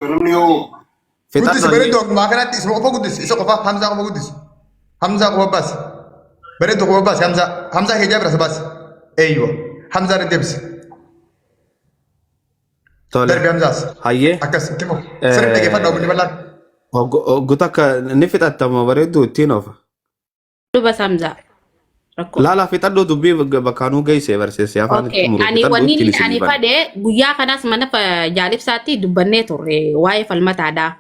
Namni yoo Guddisi Fixadhu bareedu hayyee. akkuma kanatti isuma qofa guddisi isa qofa Hamzaa qofa guddisi. Hamzaa qofa baasi. Bareedu qofa baasi Hamzaa. Hamzaa kee jaabira baasi. Eeywa. Hamzaa irra deebisi. Tole. Darbi Hamzaas. Hayyee. Akkas itti fufu. Sirri dhaggeeffadha obbo Bal'aan. Hoggu takka ni fixattama bareedduu ittiin oofa. Duba Samza. Rakkoo. Laala fixadhuu dubbii bakkaanuu geesse barsiisee afaan Okay, itti muru ani fixadhuu wanni ittiin ani isin bana. fadhe guyyaa kanas mana jaalibsaatti dubbannee turre waa'ee falmataadha.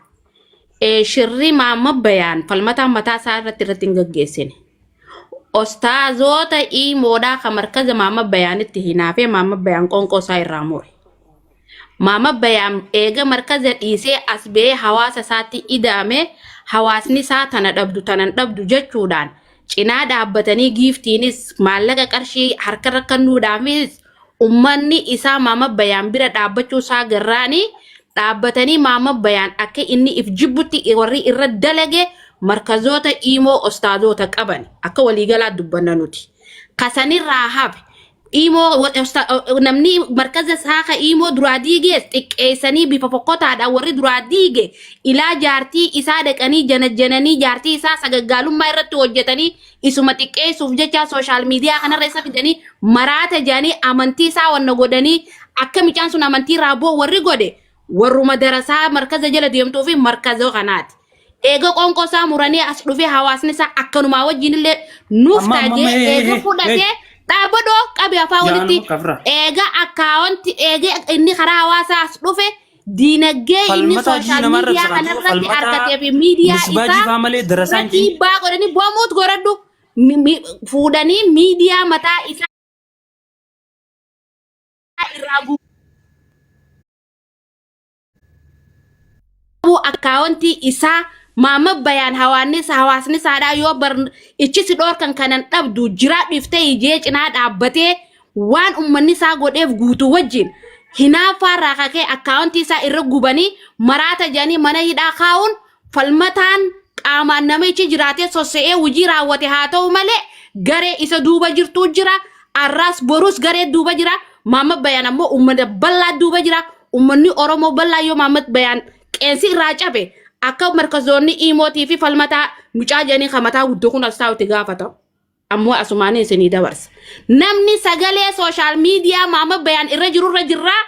Shirri maamma bayaan falmataan mataa isaa irratti irratti hin gaggeessine. Ostaazoota iimoodhaa kan markaza maamma bayaanitti hinaafee maamma bayaan qoonqoo isaa irraa mure. Maama Bayaan eega markaza dhiisee as ba'ee hawaasa isaatti ida'ame hawaasni isaa tana dhabdu tanan dhabdu jechuudhaan cinaa dhaabbatanii giiftiinis maallaqa qarshii harkarra kennuudhaafis ummanni isaa Maama Bayaan bira dhaabbachuu isaa garraanii dhaabbatanii Maama Bayaan akka inni if jibbutti warri irra dalage markazoota iimoo ostaazoota qaban akka waliigalaa dubbanna nuti. Kasanirraa hafe Imoo namni markaza isaa ka imoo duraa diigees xiqqeessanii bifa fokkotaadhaan warri duraa diige ilaa jaartii isaa dhaqanii janajjananii jaartii isaa sagaggaalummaa irratti hojjetanii isuma xiqqeessuuf jecha sooshaal miidiyaa kanarra isa fidanii maraata jedhanii amantii isaa wanna godhanii akka micaan sun amantii irraa bu'u warri godhe warruma darasaa markaza jala deemtuu fi markaza kanaati. Eega qoonqoo isaa muranii as dhufee hawaasni isaa akkanumaa wajjin illee nuuf Amma amma taajee amma ee eega ee fudhatee ee dhaabbadhoo qabi afaan jaanuma walitti kafra. eega akkaawwanti eega inni karaa hawaasaa as dhufe diinagdee inni Falmataa jii sooshaal nama miidiyaa arrabsa kan kanarratti falmataa argatee fi miidiyaa misbaa isaa jifaa malee darasaan irratti jii. dhiibbaa godhanii bomuut godhadhu fuudhanii miidiyaa mataa isaa irraa gubuu akkaawontii isaa maama bayaan hawaannisa hawaasni isaadhaa yoo bar ichi si dhoorkan kanan dhabdu jiraa dhiftee ijee cinaa dhaabbatee waan ummanni isaa godheef guutuu wajjin hinaaffaa irraa kakee akkaawontii isaa irra gubanii maraata jedhanii mana hidhaa kaa'uun falmataan qaamaan namichi jiraatee sosso'ee hojii raawwate haa ta'u malee garee isa duuba jirtuu jira. Arraas borus garee duuba jira. Maamad Bayaan ammoo uummata bal'aa duuba jira. Uummanni Oromoo bal'aa yoo Maamad Bayaan qeensi irraa cabe akka markazoonni iimootii fi falmataa mucaa jedhanii kan mataa guddoo kun as taa'u itti gaafatamu. Ammoo asumaanii isinii dabarsa. Namni sagalee sooshaal miidiyaa Maamad Bayaan irra jiru irra jirraa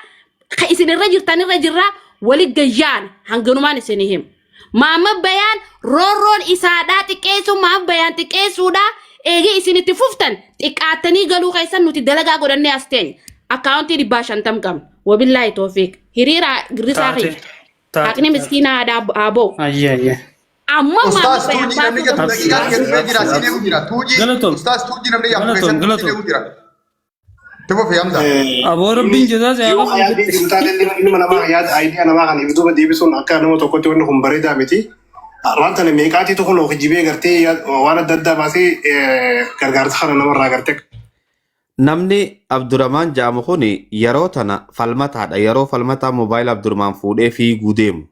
ka isin irra jirtan irra jirraa wali gayyaan hanganumaan isinii himu. Maamad Bayaan roorroon isaadhaa xiqqeessuu Maamad Bayaan xiqqeessuudhaa eegee isin itti fuftan xiqqaattanii galuu keessan nuti dalagaa godhannee as teenya. Akkaawuntii 150 qabna. Wabillaahi toofiik. Hiriira girrisaa Taate kiyya. taate Haqni taate. miskiinaa aadaa haa ba'u. Ayyee ayyee. Amma Maamad Ustaas Bayaan tuujii namni baasuu jettu qabna. daqiiqaan Obsi kennee obsi jira siin obsi. eegu jira. Tuujii Galatoom ustaas tuujii namni jedhamu galatoom keessatti siin galatoom. eegu jira. Itti fufi Hamza. Aboo rabbiin jazaa si haa Yoo kafalu yaadni jette. jiru taate ilma namaa yaada aayidiyaa namaa kan if duuba deebisuun akka nama tokkotti wanni kun bareedaa miti. Waan tana meeqaatiitu kun kijibee gartee waan adda addaa baasee gargaarsa kana namarraa gartee Namni Abdurrahmaan jedhamu kun yeroo tana falmataadha. Yeroo falmataa moobaayila Abdurrahmaan fuudhee fiiguu deemu.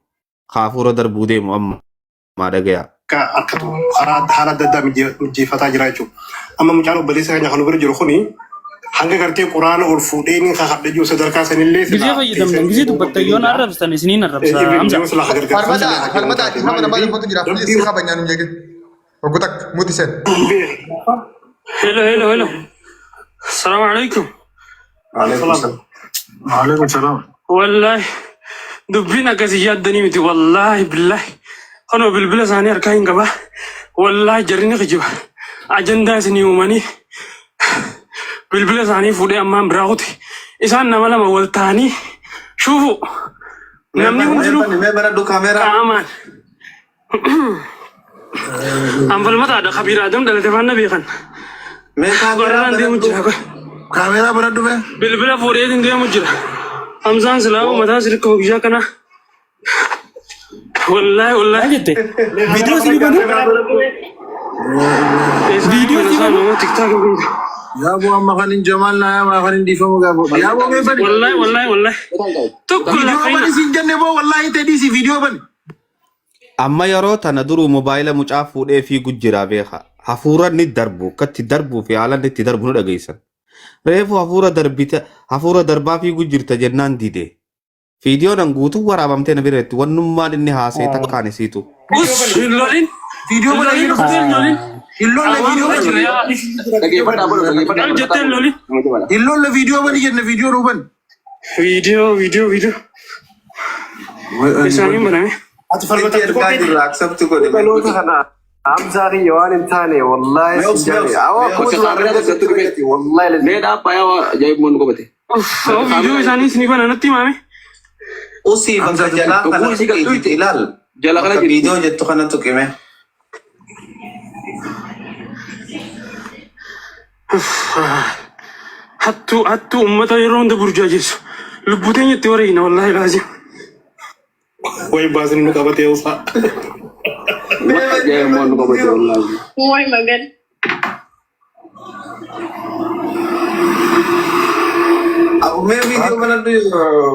Kaafuura darbuu deemu amma dhagaya. akka akkatu karaa haala adda addaa mijeeffataa jira jechuudha. Amma mucaan obboleessa keenya kan nu bira jiru kuni hanga gartee quraana ol fuudhee ni kakadhe jiru sadarkaa sanillee Gizee silaa fayyadamtan teessee gizee dubbattan yoo na arrabsitan isiniin arrabsa Hamza. yoo silaa gargaarsa Falmataa silaa hajamu falmataa taate dhiifama namaa maaliif dubbatu jira. Please rabbiin si kabajnaan hin jeeqin. Obbo takka muti seen. Hello, hello, hello. Assalamu alaikum. Alaikum salaam. Waalaikum salaam. Wallahi dubbiin akkasii yaaddanii miti wallahi billahi. Kanoo bilbila isaanii harkaa hin qaba. Wallahi jarri ni kijiba. Ajandaa isinii uumanii bilbila isaanii fuudhee ammaan biraa kuti. Isaan nama lama wal ta'anii shuufu. Mee Namni bani mee hundinuu bani mee banadhu kaameeraa. qaamaan. An falmataadha kabiir Adam dhalate faana beekan. Mee kaameeraa Warraan deemu banadhu. jira. Kaameeraa banadhu mee. Bilbila fuudheetiin deemu jira. Hamzaan silaa mataa sirka guyyaa kana. Wallaahi Maal wallaahi. jette? Viidiyoo isinii banuu? Viidiyoo Mana isinii isaa banuu? nama tiktaak guute. Yaaboo amma kan hin jamaal naa yaamaa kan hin dhiifamu gaafo. Yaaboo mee bani. Wallaahi wallaahi wallaahi. Tokko Viidiyoo lakkayna. bani siin jenne boo wallaahi ta'e dhiisi viidiyoo bani. Amma yeroo tana duruu mobaayila mucaa fuudhee fiigu jira beeka. Hafuura inni darbu akkatti darbuu fi haala inni itti darbu nu dhageessan. Reefu hafuura darbite hafuura darbaa fiigu jirta jennaan dide. Viidiyoon an guutuu waraabamtee na biratti wannummaan inni haasee takkaan isiitu. Us hin lolin. Viidiyoo Hin bana lolin jedhu. uffee hin lolin. Hin lolle viidiyoo Waan bani. jira yaa. Dhaggeeffadhaa bolo dhaggeeffadhaa Maal jettee hin lolin? Hin lolle viidiyoo bani jenne viidiyoo nuu bani. Viidiyoo viidiyoo viidiyoo. Isaaniin baname. Ati falmata Itti ergaa jirra accept godhe. Dhaloota kana Hamzaa kiyya waan hin taane wallaahi Mee sin obsi mee jaale. obsi Awwa mee akkuma obsi. duraan Kaameraa irratti tasgattuu dhufee. fayyadati wallaahi Mee lazim. dhaabbaa yaa ajaa'ibuma nu qabate. Uff viidiyoo isaanii isinii bana natti himame. Usii bakka Hamzaa jalaa Hogguu kana isii tuqi galtu ilaal. jala kana Bakka jirti. viidiyoo jettu kana tuqime. Hattuu hattuu uummata yeroo hunda burjaajessu. Lubbuu teenya itti wareegna wallaahi laazim. Way baasni nu qabatee usaa. Uummata ajaa'ibuma nu qabate wallaahi. Way magan. Abu mee viidiyoo banadhu.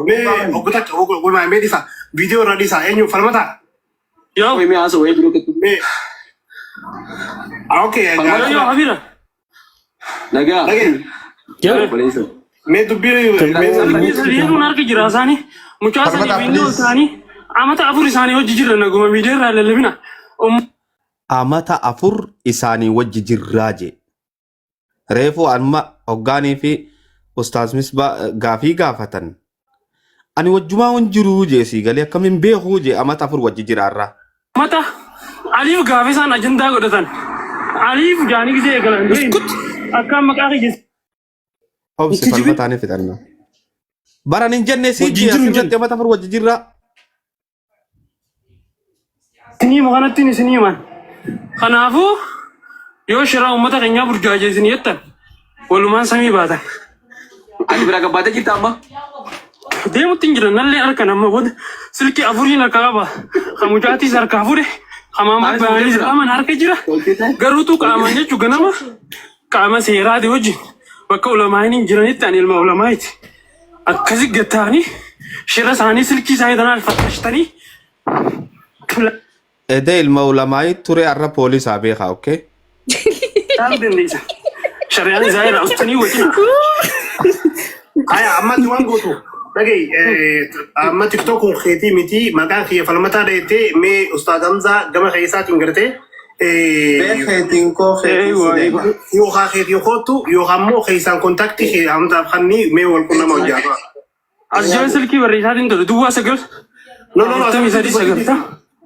Mee obbo takka obbo mee dhiisa. Viidiyoo irraa dhiisa eenyu falmataa? Yoo Mee haasawaa jiru kettu. Mee okay yoo yoo Habira. Nagaa. Dhagee Yoo. Obboleessa. mee dubbii mee Sadiinuun harka jira isaanii mucaa sadii Falmataa fi inni ol please. ta'anii amata afur isaanii hojii jirra naguma miidiyaa irraa lallabina. Amata afur isaanii wajji jirraa jee. Reefuu amma hoggaanii fi ustaaz Misbaa gaafii gaafatan. Ani wajjumaa wan jiruu jee sii galee akkamiin beekuu jee amata afur wajji jiraarraa. Ummata Aliif gaafa isaan ajandaa godhatan Aliif jaanii gisee eegalan Uskut. akkaan maqaa kiyya Obsi Hin kijibin. falmataanii fixanna. Baran hin jenne sii Wajjin jee jiru hin asirratti jenne. amata afur wajji jirraa. isinii himu kanattiin isinii himan. Kanaafuu yoo shiraa uummata keenyaa burjaajee isin jettan walumaan samii baatan. Ati bira gabbaatee jirta amma. Deemutti hin jiran nallee harkan amma booda silkii afuriin harka qaba. Kan mucaatiis harkaa fuudhe kan maammaa Anis fuudhee bayaanis jira. qaaman harka jira. Tolchite. Garuutu qaaman jechuun ganama qaama seeraati wajjin bakka ulamaa'iin hin jiranitti ani ilma ulamaa'iiti. Akkasi gattaanii shira isaanii silkii isaanii tanaan fattashtanii Ede ilma ulamaayii ture arra poolisaa beekaa okay? Dhaabu dandeessa. Shari'aan isaa irraa ustanii wajjin. Aya ammatti waan gootu dhaga'i amma tiktok kun keetii miti maqaan kiyya falmataa dheettee mee ustaaz Hamzaa gama keessaatiin gartee Mee keetiin koo keetiin si deema. yookaan keetiin kootu yookaan immoo keessaan kontaktii kee Hamzaaf kannii mee wal qunnama hojjaa. As jala silkii barreessaatiin tole duwwaa 9 No no no 43 9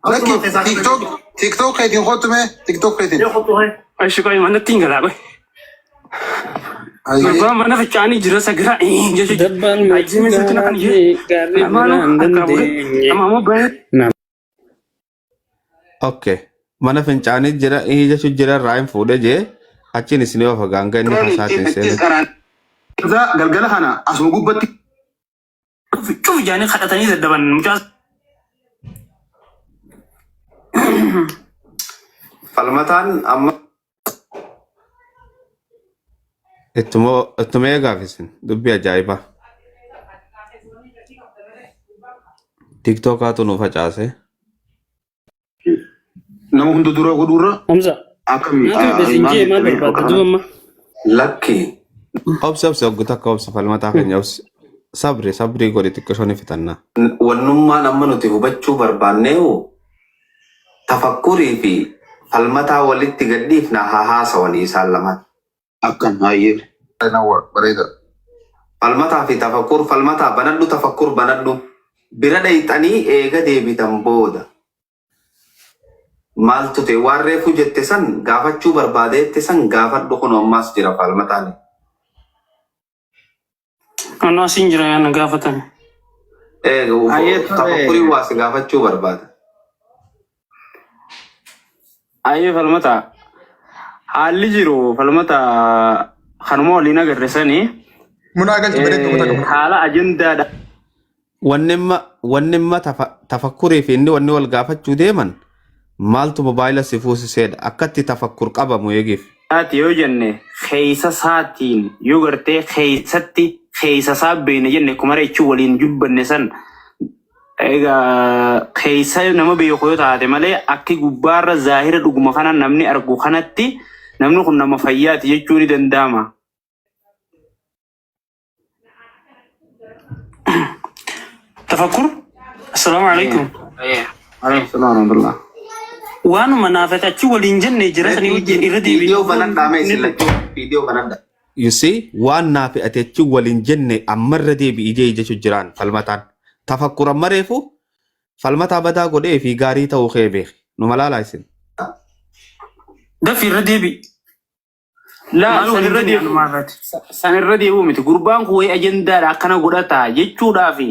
Lakki TikTok TikTok keetiin kottu mee TikTok keetiin. Mee kottu hee. Ashi qoy manatti hin galaa qoy. Ayyee. Gurbaan mana fincaanii jira sagira jechuudha. Dabbaan Ajjimee silkii naqan gaarri gaarri Lamaanuu biraan harkaa fuudhe. dandeenye. Amma ammoo baay'ee. Okay. Mana fincaanii jira inni jechuun jira irraa hin fuudhe jee achiin isin yoo fagaanga inni hasaatiin Ittis seene. qaraan. Galgala kana asuma gubbatti Cuf jaanii kadhatanii daddaban mucaa Falmataan amma Ittuma ittuma eegaaf isin dubbii ajaa'ibaa. Tiktookaatu nu facaase. nama hunda dura godhuurra Hamza. akkami Maal qabda siin jee maal barbaadda duuba amma? lakki Obsi obsi oggu takka obsi falmataa keenya obsi. Sabri sabrii godhi xiqqishoo ni fixannaa. wannummaan amma nuti hubachuu barbaanneewu tafakkurii fi falmataa walitti gadhiifna haa haasawanii isaan lamaan. Akkan hayyee. Nawwa bareeda. Falmataa fi tafakkur falmataa banadhu tafakkur banadhu bira dhayxanii eega deebitan booda maaltu ta'e waan reefu jette san gaafachuu barbaadeette san gaafadhu kun ammaas jira falmataan. Anoo asiin jira yaa na gaafatan. Ayyee tole. Tafakkurii waa si gaafachuu barbaada. Ayyee falmata. Haalli jiru falmata kanuma waliin agarre sanii Munaa galchi bareedduu kutaa qabu. haala ajandaadha. Wanni amma wanni amma tafakkurii fi inni wanni wal gaafachuu deeman maaltu mobaayila si fuusiseedha akkatti tafakkur qabamu eegiif. Ati yoo jenne keessa isaatiin yoo gartee keessatti keessa isaa beekne jenne akkuma reechuu waliin dubbanne san egaa keessa nama beeku yoo taate malee akki gubbaarra zaahira dhuguma kana namni argu kanatti namni kun nama fayyaati jechuu ni danda'ama. Tafakkur. Assalaamu alaikum. Alaikum salaam warahmatullah. Waanuma naafate achi waliin jenne jira sanii wajjin irra deebiin Viidiyoo banadhaa mee isin lachuu viidiyoo banadhaa. You see, waan naafi ati achi waliin jenne ammarra deebi'i jee jechu jiraan falmataan. Tafakkur amma reefu falmataa badaa godhee fi gaarii ta'uu kee beeki. Numa laalaa isin. Dafi irra deebi'i. Laa Maal san waliin irra jenne deebi'u anumaa irratti. San irra deebi'u miti. Gurbaan kun wayii ajandaadha akkana godhata jechuudhaafi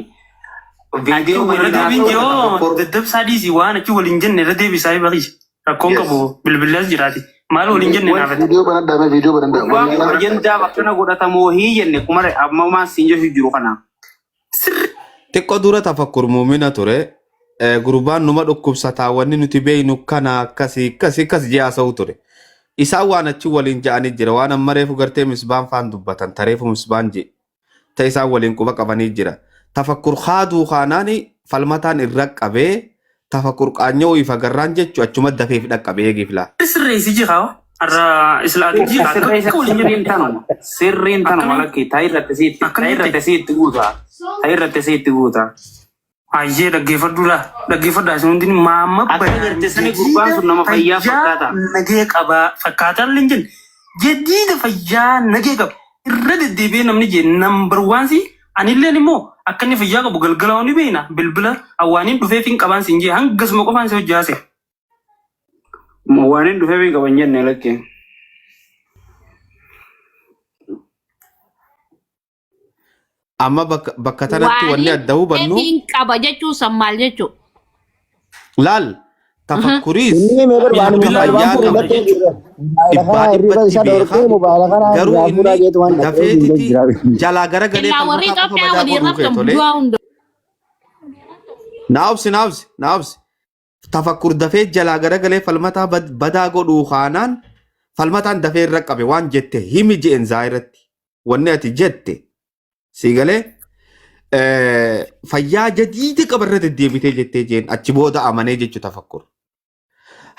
achi Viidiyoo Irra waliin banadhaa deebiin haasa'u. yoo tafakkur. daddabsaa dhiisii waan achi waliin jenne irra deebi'i saahiba kiyya. Rakkoon Yes. qabu bilbilas jiraati. Maal waliin jenne naafate. Viidiyoo banadhaa mee viidiyoo banadhaa. Gurbaan kun Wallaahi ajandaaf akkana godhata moohii jenne kumare amma maan siin jechu jiru kana. Xiqqoo dura tafakkur muumina ture. Gurbaan numa dhukkubsataa wanni nuti beeynu kana akkasii akkasii akkas jee haasa'u ture. Isaan waan achi waliin ja'anii jira. Waan amma reefu gartee misbaan faan dubbatan tareefu misbaan jee. Ta isaan waliin quba qabanii jira. Tafakkur haaduu kaanaani falmataan irra qabee tafakkur qaanyoo ifa garraan jechu achuma dafee fi dhaqqabee eegiif laa. Sirreessi jiraa har'a islaati jiraa Sirreessa akka waliin sirriin jenne tanuma. Sirriin tanuma akkamiin lakki ta'i irratti siitti ta'i akkamitti irratti siitti guuta. Ta'i irratti siitti guuta. Ayyee dhaggeeffadhuudha. Dhaggeeffadhaa isin hundi maamma Akka bayaan garte sani gurbaan jadiida sun nama fayyaa fayyaa fakkaata. nagee qabaa fakkaataa illee hin jenne. Jadiida fayyaa nagee qaba. Irra deddeebi'ee namni jee nambar waan si anilleen immoo akka inni fayyaa qabu galgala waan beekna bilbila awwaaniin dhufeef hin qabaan siin jee hangasuma qofaan si hojjaase. Waan hin dhufeef hin qaban jenne lakki. Amma bakka bakka tanatti wanni Waaniin adda hubannu dhufeefiin qaba jechuu san maal jechuu? laal tafakkuriis Inni mee bar waanuma ka falmaan fayyaa kun qabu irratti jechuudha. mobaayila Dhibbaa kana hirriba dhibbatti isa beeka. dhorkee mobaayila kana Garuu irraa fuudhaa inni jeetu waan dhaqee hin dafeetiti jira. jalaa garagalee Illaa warri falmataa qofa Itoophiyaa badaa waliin godhuu kee raftan tolee. du'aa hunda. Naa obsi naa obsi naa obsi. Tafakkur dafee jalaa garagalee falmataa badaa godhuu kaanaan falmataan dafee irra qabe waan jette himi je'en zaayiratti. Wanni ati jette sii galee fayyaa jadiida qaba irra deddeebitee jettee jeen achi booda amanee jechu tafakkur.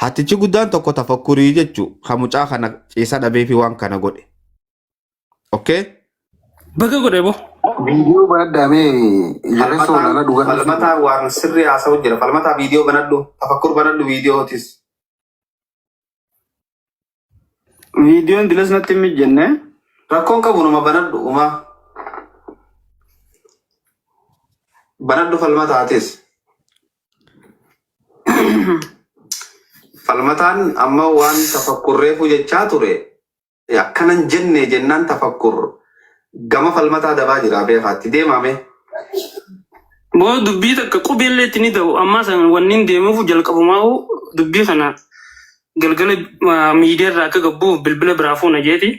Hattichi guddaan tokko tafakkurii jechu kan mucaa kana ciisa dhabee fi waan kana godhe. Okay? Baga godhe boo. Viidiyoo banadhaa mee jarri soolala dhugaa. Falmataa waan sirrii haasa'u jira. Falmataa viidiyoo banadhu. Tafakkur banadhu viidiyootis. Viidiyoon dilas natti hin mijjenne. Rakkoon qabu numa banadhu umaa. Banadhu falmataatis. Falmataan amma waan tafakkurreefu jechaa ture akkanan jenne jennaan tafakkur gama falmataa dabaa jira beekaatti deemame. Boo dubbii takka qubeellee itti ni ta'u ammaa san wanni hin deemuuf jalqabumaa dubbii kana galgala miidiyaa irraa akka gabbuuf bilbila biraa fuuna jeeti.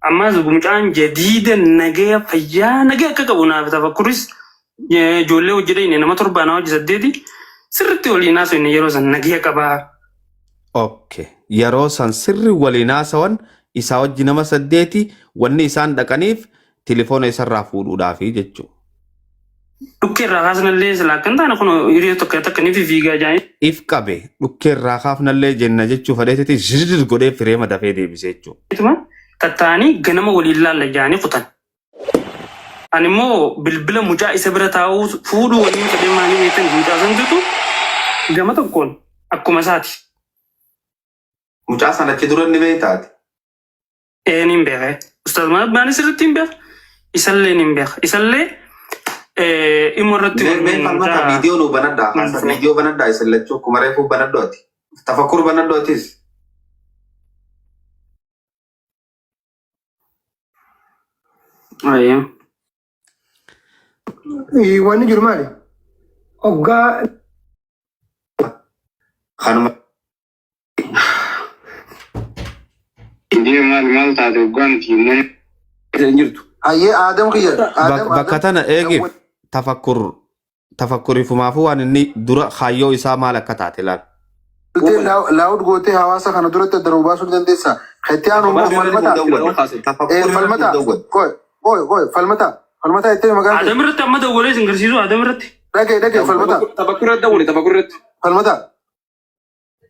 Ammaas mucaan jadiida nagaya fayyaa nagaya akka qabu naaf tafakkuris ijoollee hojii dhayne nama torbaa nama hojii saddeeti sirriitti waliin haasofne yeroo san nagaya qabaa. Okay. Yeroo san sirri waliin haasawan isaa wajji nama saddeeti wanni isaan dhaqaniif tilifoona isarraa fuudhuudhaafi jechuudha. Dhukkee irraa kaasnallee silaa akka hin taane kun hiriya tokko takka ni fiigaa jaanii. If qabe dhukkee irraa kaafnallee jenna jechuu fadheetiti zirr godhee fireema dafee deebise jechuudha. Ituma tattaanii ganama waliin laalla jaanii kutan. Ani immoo bilbila mucaa isa bira taa'uu fuudhuu waliin fedhee maalii beektan mucaa santutu gama tokkoon akkuma isaati. Mucaa sana achi dura ni beektaati. Ee niin beeka. Ustaaz Mahabbaanis sirriitti hin beeka. Isallee niin beeka. Isallee dhimma irratti Mee mee falmata mucaa viidiyoo nuu banadhaa. Haasa viidiyoo banadhaa isin lachuu akkuma reefuu banadhu ati. Tafakkur banadhu atis. Ayyee. Wanni jiru maali? Hoggaa Kanuma Indee maal maal taate hoggaan nuti Hin jirtu. Hayyee Aadam kiyya. Aadam Bakka Aadam. tana eegiif tafakkur tafakkurifumaafuu waan inni dura kaayyoo isaa maal akka taate ilaal. Laawud gootee hawaasa kana duratti adda nu baasuu ni dandeessaa? Kan itti aanu immoo tafakkur irratti falmataa. nu dawwadde. Tafakkur irratti nu Falmataa. dawwadde. Qoy qoy qoy falmataa. Falmataa jettee maqaan kee. Adam irratti amma dawwalee isin garsiisu Adam irratti. Dhagee dhagee falmataa. Tafakkur irratti dawwale tafakkur irratti. Falmataa.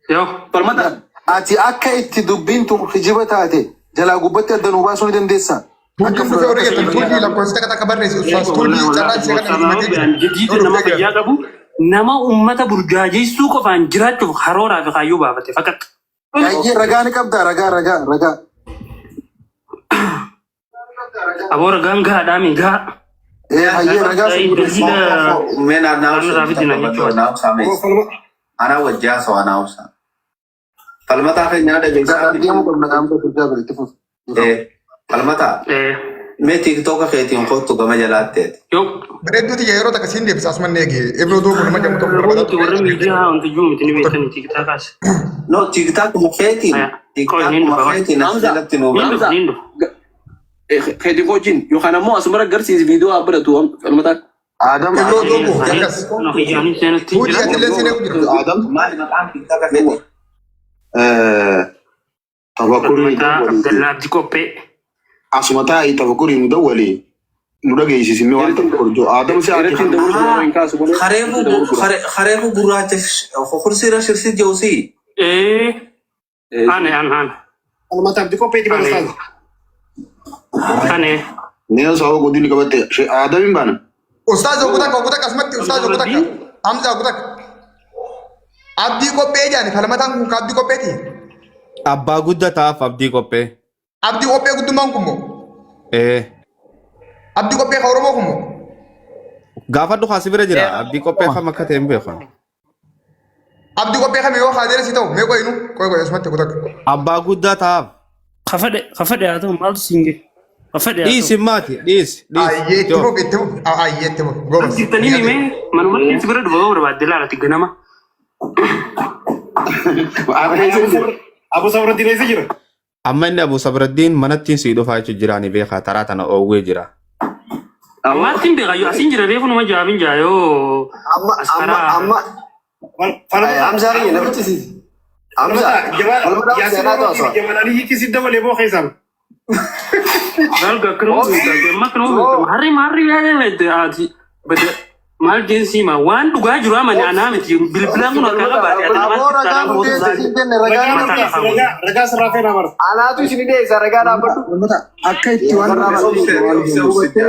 Yoo. Falmataa. Ati akka itti dubbiin tun kijiba taate jalaa gubbatti adda nu baasuu ni dandeessaa? Tuujiin dhufee warri jettan tuujii lakkoofsa takka takka barreessi ustaas tuujii carraan ishee kana himatee jira. Jadiida nama fayyaa qabu nama ummata burjaajeessuu qofaan jiraachuuf karooraa fi kaayyoo baafate faqat. Hayyee ragaa ni qabdaa ragaa ragaa ragaa. Aboo ragaan gahaadhaa mi gaha. Ee hayyee ragaa sun Daliila Mee naa waan irraa fidina jechuudha. Anaa wajji haasawaa naa obsa. Falmataa keenya na dhageessaa. Deemuu qabna qaama guddaa bira itti fufu. Falmataa. Mee tiiktooka keetiin kottu gama jalaatteeti. Yoo Bareedduu tiyya yeroo takka siin deebisa asuman eegi. Ibroo doobu nama jedhamu tokko barbaadaa Wanti warra miidiyaa wanti jiru miti ni beektani tiiktaakaas. No tiiktaakuma keetiin. Tiiktaakuma keetiin as jalatti nuu Niin dhufa niin dhufa. Keetiin wajjin yookaan ammoo asuma agarsiisi viidiyoo haa baratu falmataan. Adam Ibroo doobu akkas. Ijaanis seenatti Tuujii jira. atillee siin eegu jirtu. Adam Maali maqaan tiiktaaka keetii? tafakkurii Falmataa Abdallaa Abdii Qophee. asuma taa'ii tafakkurii nu dawwali nu dhageessisi mee waan tokko hojjoo Adam si ati Irratti dabalu jira hin kaasu malee. Kareefu gurraacha kursii irra shirsi jeusii. Ee ane ane ane. Falmata abdii qopheetti bara Ane. ustaaz. Ane. Nee sababa godini qabatte Adam hin baana. Ustaaz oguu takka oguu takka asumatti ustaaz oguu takka. Hamza oguu takka. Abdii qophee jedhani falmataan kun ka abdii qopheeti. Abbaa guddataaf abdii qophee. Abdii qophee guddummaan kun moo? Ee. Abdii qophee ka Oromoo kun moo? Gaafadhu kaasi bira jira. Abdii qophee kam akka ta'e hin beeku. Abdii qophee kami yoo kaadera si ta'u mee qoyinu qoy qoy asumatti oguu takka. Abbaa guddataaf. Kafadhe kafadhe haa ta'u maaltu siin gahe. Kafadhe haa ta'u. Dhiisi maati dhiisi dhiisi. Ayyee itti fufi itti fufi ayyee itti fufi goobas. Jirtanii himee manuma keessa bira dhufa yoo barbaadde laalati ganama. Abu Sabraddiin eessa jira? Amma inni Abu Sabraddiin manattiin sii dhufaa jechuun jiraani beekaa taraa tana oowwee jira. Ammaatti hin beekaa yoo asiin jira reefu nama jaabin jaa yoo Amma as amma karaa amma Hamzaa kiyya namichi si. Hamzaa falmataa Yaasin seenaa ta'u Jamal Aliyyitti si dabalee boo keessaan. Galga akkanuma beekaa amma akkanuma beekaa harri maarri yaadee ati bada maal jeensi hima waan dhugaa jiru amane anaa miti bilbilaan kun harkaa qabaate ati Aboo namaatti ragaa taanaan nu booda dhiyeesse siin jenne ragaa Ragaa nu nu dhiyeesse ragaa ragaa sirraa feenaa bara. Anaatu isin dhiyeessa ragaa dhaabbadhu. Akka itti waan Obse obse obse.